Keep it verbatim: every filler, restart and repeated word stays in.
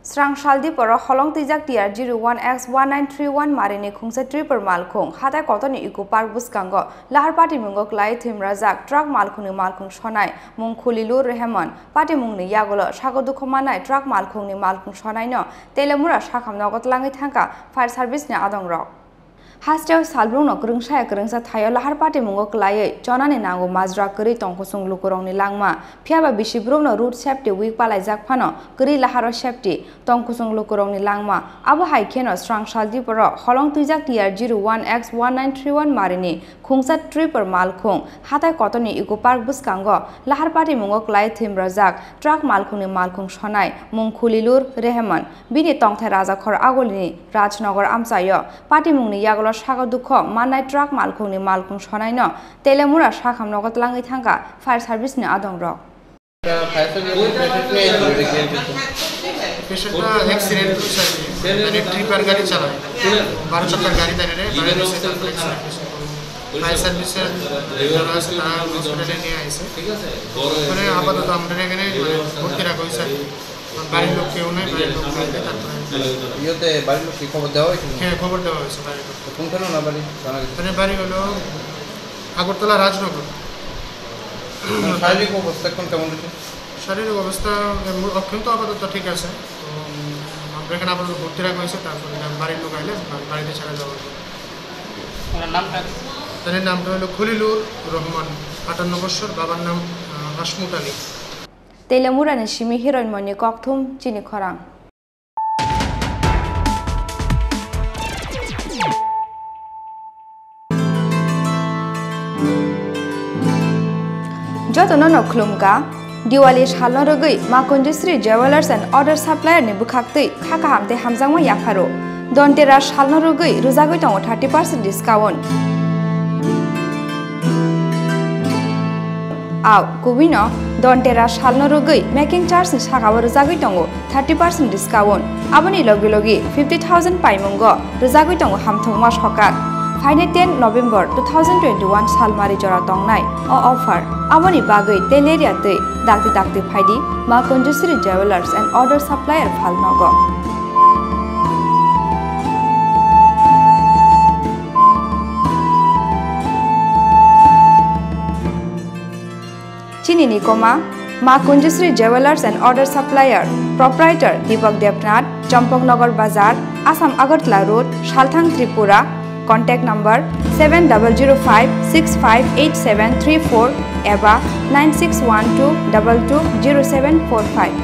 Srang sal diporo holong twijak T R zero one X one nine three one marini khungsa tripper malkhung hatai kotorni Eco Park bwskango lahar patimungo kwlai thwimrajak truck malkhungni malkhung sonai mung Khulilur Rehemon patimungni yagulo sago dukhu mannai truck malkhungni malkhung sonaino Telemura sakham nogo tlangwi thangkha fire service ni adongrok. Hasteo salbrumno kwrwngsaya kwrwngsa thaio lahar patimungo kwlaiwi chonani nango majra kwrwi tongkusung lukurokni langma. Phiyaba bisi brumno road safety week palaijak phano kwrwi laharo safety tongkusung lukurokni langma. Abo hai kheno srang sal diporo holong twijak T R zero one X one nine three one marini khungsa tripper malkhung hatai kotorni Eco Park bwskango lahar patimungo kwlai thwimrajak truck malkhungni malkhung sonai mung Khulilur Rehemon. Bini tongthai Rajakhor Agulini Rajnagar amchaio. Patimungni yagulo sago dukho mannai truck malkhungni malkhung sonaino Telemura sakham nogo tlangwi thangkha fire service ni adongrok. পেশেন্টটা অ্যাক্সিডেন্ট হয়েছে আর কি। মানে ট্রিপার গাড়ি চালায়, বারো চাকার গাড়ি তাই রে, বারো চাকার গাড়ি চালায়। ফায়ার সার্ভিসের যারা আছে তারা হসপিটালে নিয়ে আসে। মানে আপাতত আমরা এখানে মানে ভর্তি রাখা হয়েছে আর কি। বাড়ির লোক কেউ নাই, বাড়ির লোক নাই, তারপরে ইয়েতে বাড়ির লোককে খবর দেওয়া হয়েছে? হ্যাঁ, খবর দেওয়া হয়েছে বাড়ির লোক। তো কোন থানা ওনার বাড়ি? জানা গেছে? মানে বাড়ি হলো আগরতলা রাজনগর। শারীরিক অবস্থা এখন কেমন রয়েছে? শারীরিক অবস্থা এমন অত্যন্ত আপাতত ঠিক আছে। তো, উম, আমরা এখানে আপাতত ভর্তি রাখা হয়েছে, তারপরে বাড়ির লোক আইলে বা-, বাড়িতে ছেড়ে দেওয়া হবে। ওনার নামটা? তাদের নামটা হলো খলিলুর রহমান, আটান্ন বছর, বাবার নাম, আহ, হাসমুত Ali. Telemurani simi hiroin moni kokthum chini khorang. Jotono no khulumkha, Diwali salno rwgwi Ma Kunjusri Jewellers and Other Supplier ni bwkhaktwi kha kaham tei hamjakma yapharo. Dhanteras salno rwgwi rwjagwi tongo thirty percent discount. Au, kubui no Dhanteras salno rwgwi making charge ni saka o rwjagwi tongo thirty percent discount. Aboni logi logi fifty thousand paimungo rwjagwi tongo hamthokma sokak. Phainai ten November two thousand twenty-one salmari jora tongnai o offer. Aboni bagwi teleria twi dakti dakti phaidi Ma Kunjusri Jewellers and Other Supplier phalnogo. Chini ni koma, Ma Kunjusri Jewellers and Other Supplier, Proprietor Deepak Debnath, Champaknagar Bazar, Assam Agartala Road, Salthang, Tripura. Contact number seven double zero five six five eight seven three four eba nine six one two double two zero seven four five.